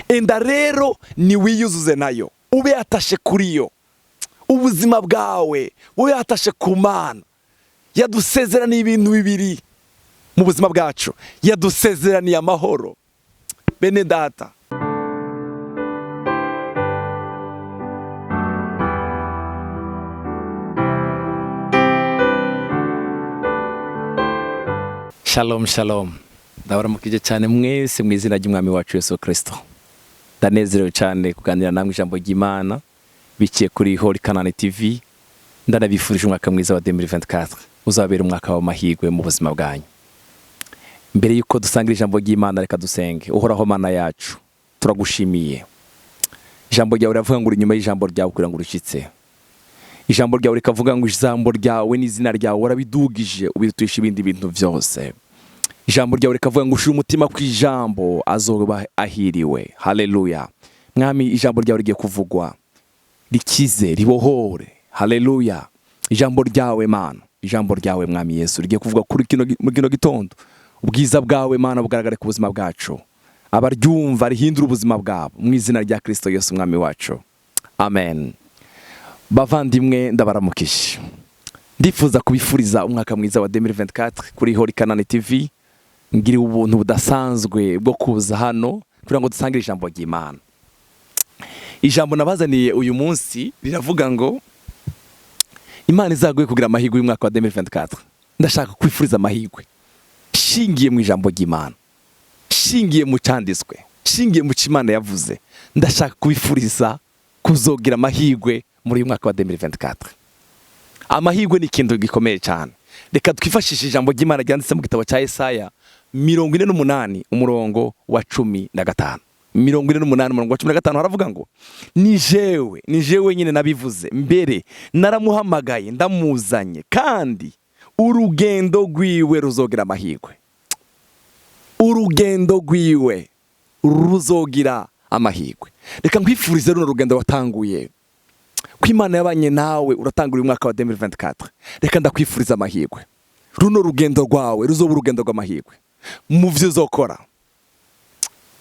Enda rero niwiyuzuze nayo, ube atashe kuri yo, ubuzima bwawe bube atashe ku Mana. Yadusezeraniye ibintu bibiri mu buzima bwacu, yadusezeraniye amahoro. Bene data, Shalom shalom, ndabaramukije cyane mwese mu izina ry'Umwami wacu Yesu Kristo. Ndanezerewe cyane kuganira namwe ijambo ry'Imana biciye kuri Holy Canaan TV. Ndanabifurije umwaka mwiza wa 2024, uzabera umwaka w'amahirwe mu buzima bwanyu. Mbere yuko dusangira ijambo ry'Imana, reka dusenge. Uhoraho Mana yacu, turagushimiye. Ijambo ryawe riravuga ngo uri inyuma y'ijambo ryawe kugira ngo urushyitse. Ijambo ryawe rikavuga ngo ijambo ryawe n'izina ryawe warabidugije, ubirutisha ibindi bintu byose. Ijambo ryawe rikavuga ngo ushire umutima ku ijambo azoba ahiriwe. Haleluya. Mwami, ijambo ryawe rigiye kuvugwa, rikize, ribohore. Haleluya. Ijambo ryawe Mana, ijambo ryawe Mwami Yesu rigiye kuvugwa kuri kino, muri kino gitondo. Ubwiza bwawe Mana bugaragare ku buzima bwacu, abaryumva rihindura ubuzima bwabo, mu izina rya Kristo Yesu Umwami wacu, amen. Bavandimwe, ndabaramukije. Ndifuza kubifuriza umwaka mwiza wa 2024 kuri Holy Canaan TV. Ngiriwe ubuntu budasanzwe bwo kuza hano kugira ngo dusangire ijambo ry'Imana. Ijambo nabazaniye uyu munsi riravuga ngo Imana izaguhe kugira amahirwe y'umwaka wa 2024. Ndashaka kwifuriza amahirwe shingiye mu ijambo ry'Imana, shingiye mu cyanditswe, shingiye mu Imana yavuze. Ndashaka kubifuriza kuzogira amahirwe muri uyu mwaka wa 2024. Amahirwe ni ikintu gikomeye cyane. Reka twifashishe ijambo ry'Imana ryanditse mu gitabo cya Yesaya 48 umurongo wa 15. 48 umurongo wa 15 haravuga ngo ni jewe, ni jewe nyine nabivuze mbere, naramuhamagaye ndamuzanye, kandi urugendo rwiwe ruzogira amahirwe. Urugendo rwiwe ruzogira amahirwe. Reka nkwifurize runo rugendo watanguye, ko Imana yabanye nawe uratangura uyu mwaka wa 2024. Reka ndakwifuriza amahirwe, runo rugendo rwawe ruzoba urugendo rw'amahirwe. Mu byo uzokora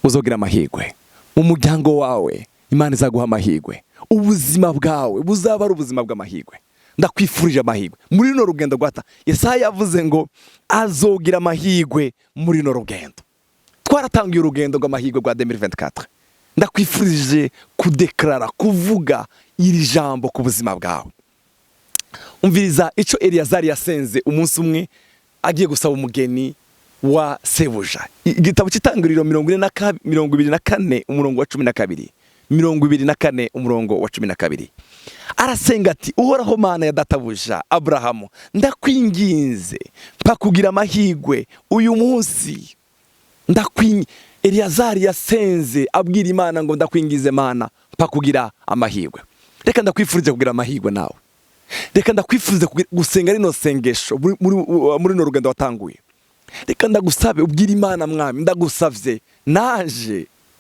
uzogira amahirwe, mu muryango wawe Imana izaguha amahirwe, ubuzima bwawe buzaba ari ubuzima bw'amahirwe. Ndakwifurije amahirwe muri runo rugendo rwata. Yesaya yavuze ngo azogira amahirwe muri runo rugendo. Twaratangiye urugendo rw'amahirwe rwa 2024. Ndakwifurije kudekarara, kuvuga iri jambo ku buzima bwawe. Umviriza icyo Eliyazari yasenze umunsi umwe agiye gusaba umugeni wa sebuja. Igitabo cy'Itangiriro 24 umurongo wa 12, 24 umurongo wa 12, arasenga ati: Uhoraho Mana ya databuja Aburahamu, ndakwinginze mpa kugira amahirwe uyu munsi. Eliyazari yasenze abwira Imana ngo ndakwingize Mana, mpa kugira amahirwe. Reka ndakwifurize kugira amahirwe nawe. Reka ndakwifurize gusenga rino sengesho muri runo rugendo watanguye. Reka ndagusabe ubwire Imana: Mwami, ndagusavye,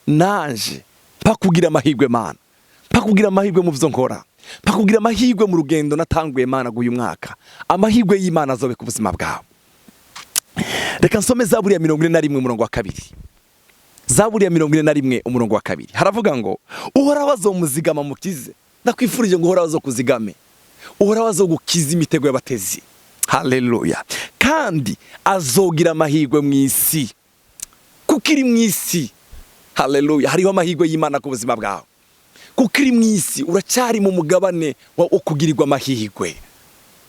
naje mpa kugira amahirwe Mana, mpa kugira amahirwe mu byo nkora, mpa kugira amahirwe mu rugendo natanguye Mana uyu mwaka. Amahirwe y'Imana azobe ku buzima bwawe. Reka nsome Zaburi ya 41 umurongo wa 2. Zaburi ya 41 umurongo wa 2 haravuga ngo Uhoraho azomuzigama mukize. Ndakwifurije ngo Uhoraho azokuzigame, Uhoraho azogukiza imitego y'abatezi. Haleluya. Kandi azogira amahirwe mu isi, kuko iri mu isi. Haleluya. Hariho amahirwe y'Imana ku buzima bwawe, kuko iri mu isi, uracyari mu mugabane wo kugirirwa amahirwe.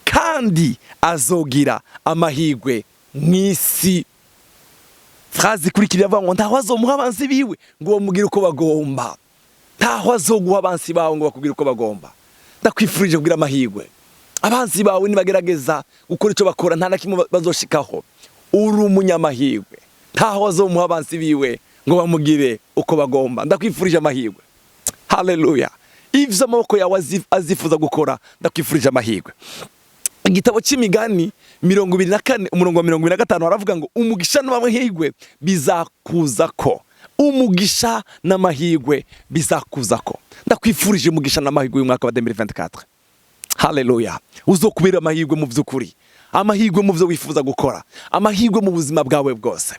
Kandi azogira amahirwe mu isi. Phrase ikurikira ivuga ngo ntaho azomuha abansi biwe ngo bamugire uko bagomba. Ntaho azoguha abansi bawe ngo bakubwire uko bagomba. Ndakwifurije kugira amahirwe. Abansi bawe nibagerageza gukora icyo bakora, nta na kimwe bazoshikaho. Uri umunyamahirwe. Ntaho azomuha abansi biwe ngo bamugire uko bagomba. Ndakwifurije amahirwe. Haleluya. Ivyo amaboko yawe azifuza gukora, ndakwifurije amahirwe. Igitabo cy'Imigani 24 umurongo wa 25 haravuga ngo umugisha n'amahirwe bizakuza ko. Umugisha n'amahirwe bizakuza ko. Ndakwifurije umugisha n'amahirwe y'umwaka wa 2024. Haleluya. Uzokubera amahirwe mu by'ukuri, amahirwe mu byo wifuza gukora, amahirwe mu buzima bwawe bwose.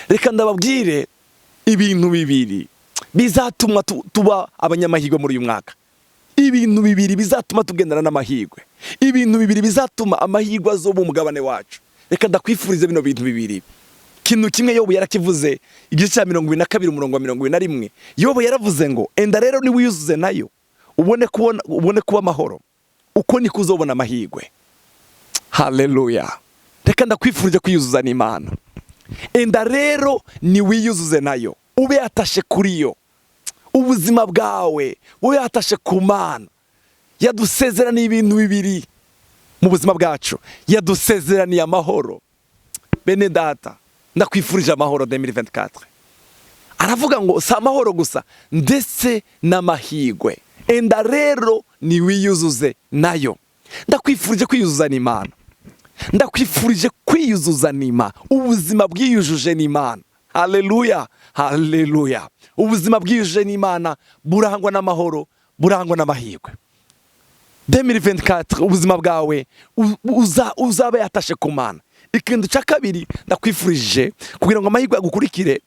Reka ndababwire ibintu bibiri Bizatuma tuba abanyamahirwe muri uyu mwaka. Ibintu bibiri bizatuma tugendana n'amahirwe, ibintu bibiri bizatuma amahirwe azoba umugabane wacu. Reka ndakwifurize bino bintu bibiri. Ikintu kimwe Yobu yarakivuze, igice cya 22, umurongo wa 21. Yobu yaravuze ngo: "Enda rero niwiyuzuze nayo, ubone kubona, ubone kuba amahoro, uko niko uzobona amahirwe." Haleluya! Reka ndakwifurije kwiyuzuza n'Imana. Enda rero niwiyuzuze nayo, ube yatashe kuri yo, ubuzima bwawe bube yatashe ku Mana. Yadusezeraniye ibintu bibiri mu buzima bwacu. Yadusezeraniye amahoro. Bene data, ndakwifurije amahoro 2024. Aravuga ngo si amahoro gusa, ndetse n'amahirwe. Enda rero niwiyuzuze nayo. Ndakwifurije kwiyuzuza n'Imana. Ndakwifurije kwiyuzuza n'Imana, ubuzima bwiyujuje n'Imana. Haleluya, haleluya! Ubuzima bwiyujuje n'Imana burangwa n'amahoro, burangwa n'amahirwe. 2024, ubuzima bwawe uzaba yatashe ku Mana. Ikintu cya kabiri ndakwifurije kugira ngo amahirwe agukurikire,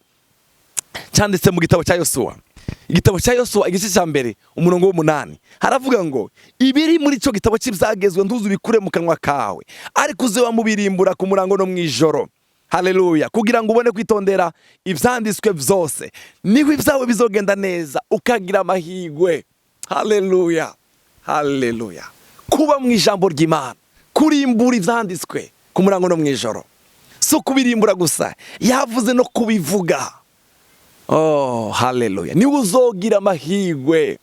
cyanditse mu gitabo cya Yosuwa. Igitabo cya Yosuwa, igice cya 1, umurongo w'8, haravuga ngo: "Ibiri muri icyo gitabo cy'ibyagezwe ntuze ubikure mu kanwa kawe, ariko uze wamubirimbura ku murango no mu ijoro." Haleluya! "Kugira ngo ubone kwitondera ibyanditswe byose, niho ibyawe bizogenda neza, ukagira amahirwe." Haleluya, haleluya! Kuba mu ijambo ry'Imana, kurimbura ibyanditswe ku murango no mu ijoro, si ukubirimbura gusa, yavuze no kubivuga. Oh, haleluya! Niwe uzogira amahirwe.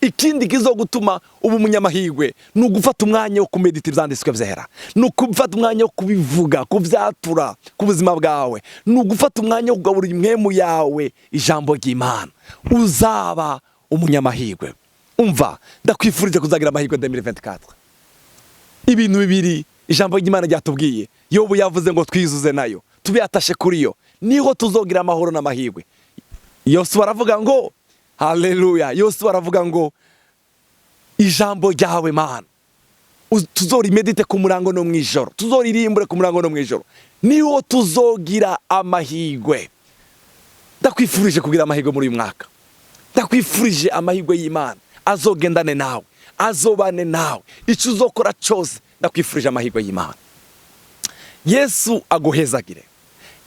Ikindi kizogutuma uba umunyamahirwe ni ugufata umwanya wo kumedita ibyanditswe byera, ni ugufata umwanya wo kubivuga, kubyatura ku buzima bwawe, ni ugufata umwanya wo kugaburira impwemu yawe ijambo ry'Imana. Uzaba umunyamahirwe. Umva, ndakwifurije kuzagira amahirwe 2024. Ibintu bibiri ijambo ry'Imana ryatubwiye. Yobu yavuze ngo twizuze nayo, tube yatashe kuri yo, niho tuzogira amahoro n'amahirwe. Yosuwa aravuga ngo, haleluya, Yosuwa aravuga ngo: "Ijambo ryawe, Mana, tuzorimedite ku murango no mu ijoro, tuzoririmbure ku murango no mu ijoro, niho tuzogira amahirwe." Ndakwifurije kugira amahirwe muri uyu mwaka. Ndakwifurije amahirwe y'Imana azogendane nawe, azobane nawe, icyo uzokora cyose. Ndakwifurije amahirwe y'Imana. Yesu aguhezagire,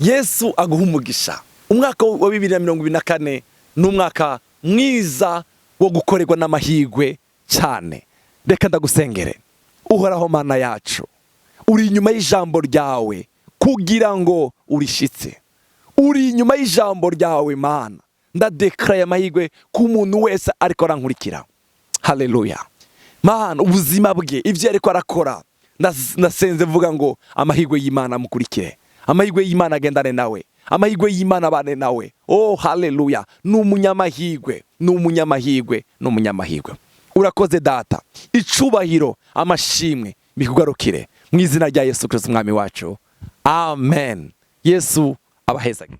Yesu aguha umugisha. Umwaka wa 2024 ni umwaka mwiza wo gukorerwa n'amahirwe cyane. Reka ndagusengere. Uhoraho Mana yacu, uri inyuma y'ijambo ryawe kugira ngo urishitse. Uri inyuma y'ijambo ryawe, Mana. Ndadekaraye amahirwe ku muntu wese ariko arankurikira. Haleluya! Mana, ubuzima bwe, ibyo ariko arakora, ndasenze mvuga ngo amahirwe y'Imana amukurikire, amahirwe y'Imana agendane nawe, amahirwe y'Imana abane nawe. Oh, haleluya! Ni umunyamahirwe, ni umunyamahirwe, ni umunyamahirwe. Urakoze Data. Icubahiro, amashimwe bikugarukire mu izina rya Yesu Kristo umwami wacu, amen. Yesu abahezage.